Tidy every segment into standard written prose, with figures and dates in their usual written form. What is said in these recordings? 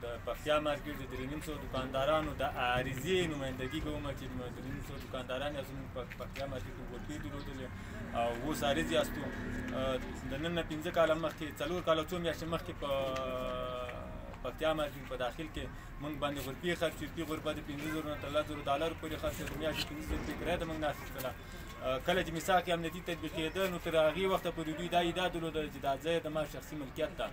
د پکتیا مارکیټ د 350 دکاندارانو د عارضې نمایندګي کوم چې 350 دکانداران یې زموږ په پکتیا مارکیټ کې غرفې درلودلې او اوس عارض یاستو. د نن نه 5 کاله مخکې، 4 کاله څو میاشتې مخکې په پکتیا مارکیټ په داخل کې موږ باندې غرفې خرڅې کړې. غرفه د 5000 نه تر 10000 ډالر پورې خرڅ د میاشتې 5000 روپۍ کرایه د موږ نه اخیستله. کله چې میثاق امنیتي تطبیقېده نو تر هغې وخته پورې دوی دا ادعا درلوده چې دا ځای د ما شخصي ملکیت ده.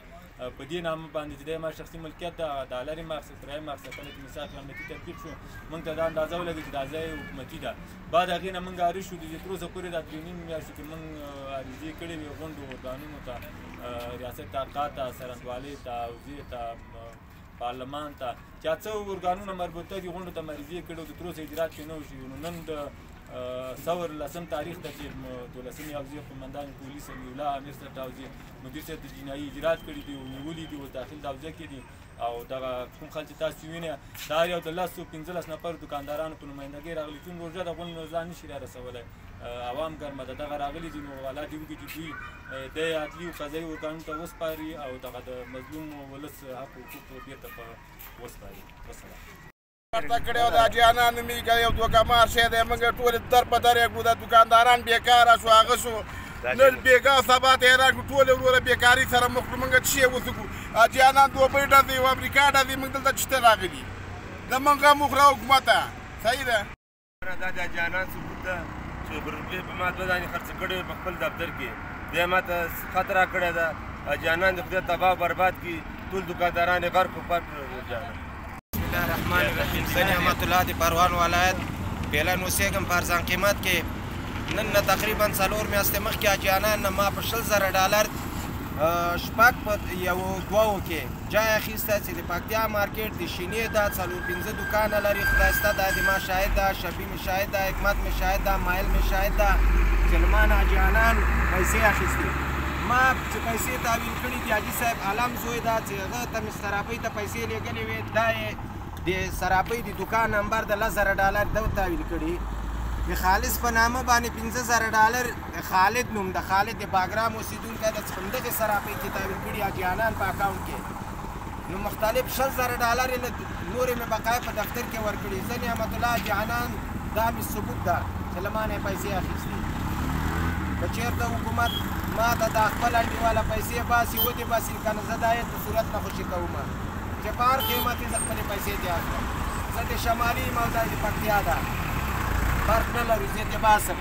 په دې نامه باندې چې دا ما شخصي ملکیت ده، ډالر یې ما اخیسته، کرایه یې ما اخیسته. کله چې میثاق امنیتي تطبیق شو موږ ته دا اندازه ولګېده چې دا ځای حکومتي ده. بعد هغې نه موږ عارض شو. د تر اوسه پورې دا 3.5 میاشتو کې موږ عریضې کړې وې غونډو ارګانونو ته، ریاست تحقیقات ته، څارندوالۍ ته، حوزې ته، پارلمان ته، چې څه ارګانونه مربوطه دي غونډو ته عریضې کړې او تر اوسه اجرات پرې نه و شوي. نو نن د ثور 10 تاریخ ته چې 12مې حوزې قومندان پولیس امیرالله امیر صاحب د حوزې مدیر صاحب د جنایي اجرات کړي دي او نیولي دي، اوس داخل د حوزه کې دي. او دغه کوم خلک چې تاسو وینئ دا یو د 10 15 نفر دکاندارانو په نمایندګۍ راغلي. چون روژه د غونډو ځان نشي را رسولی، عوام ګرمه ده، دغه راغلي دي. نو الله دې وکړي چې دوی د عدلي او قضایي ارګانونو ته وسپاري او دغه د مظلوم ولس حق حقوق بېرته په وسپاري. وسلام. ورته کړی او د حاجیانان نومېږي، یو دوکه مار شی دی. موږ ټول در په در یې کړو، دا دکانداران بېکاره شو، هغه شو. نن بېګا سبا ته حیران کړو، ټول وروره بېکاري سره مخ کړو. موږ څه شی اوس وکړو؟ حاجیانان دوبۍ ته ځي او امریکا ته ځي، موږ دلته څه ته راغلي؟ زموږ غم وخوره حکومته. صحیح ده. دا د حاجیانان ثبوت ده چې روپۍ په ما 2 دانې خرڅې کړې په خپل دفتر کې، بیا ما ته خط راکړی ده. حاجیانان د خدای تباه برباد کړي، ټول دکانداران یې غرق او پاک کړي. بسم الله الرحمن الرحیم. زه نعمت الله د پروان ولایت بیلن اوسېږم په ارزان قیمت کې. نن نه تقریبا 4 میاشتې مخکې حاجیانان نه ما په 20,000 ډالر شپږ په یو دوو کې جای اخیسته چې د پکتیا مارکیټ د شینې ده، 4-5 دوکانه لري. خدای سته دا د ما شاهد ده، شفیع مې شاهد ده، حکمت مې شاهد ده، مایل مې شاهد ده چې له ما نه حاجیانان پیسې اخیستې. ما چې پیسې تحویل کړي دي، حاجي صاحب علم زوی ده چې هغه ته مې صرافۍ ته پیسې لېږلې وې، دا یې د صرافۍ د دوکان نمبر د 10,000 ډالر ده تحویل کړي. د خالص په نامه باندې 5000 ډالر د خالد نوم د خالد د باګرام اوسېدونکی ده چې همدغې صرافۍ کې تحویل کړي حاجیانان په اکاونټ کې. نو مختلف 20,000 ډالر یې له نورې مې بقایا په دفتر کې ورکړي. زه نعمت الله حاجیانان دا مې ثبوت ده چې له ما نه یې پیسې اخیستي. که چېرته حکومت ما ته دا خپل انډیواله پیسې باسي ودې باسي، که نه زه دا یې په صورت نه خوشې کوم چې په هر قیمت یې زه خپلې پیسې دې اخلم. زه د شمالي یم او دا د پکتیا ده، فرق نه لرو، زه دې باسم.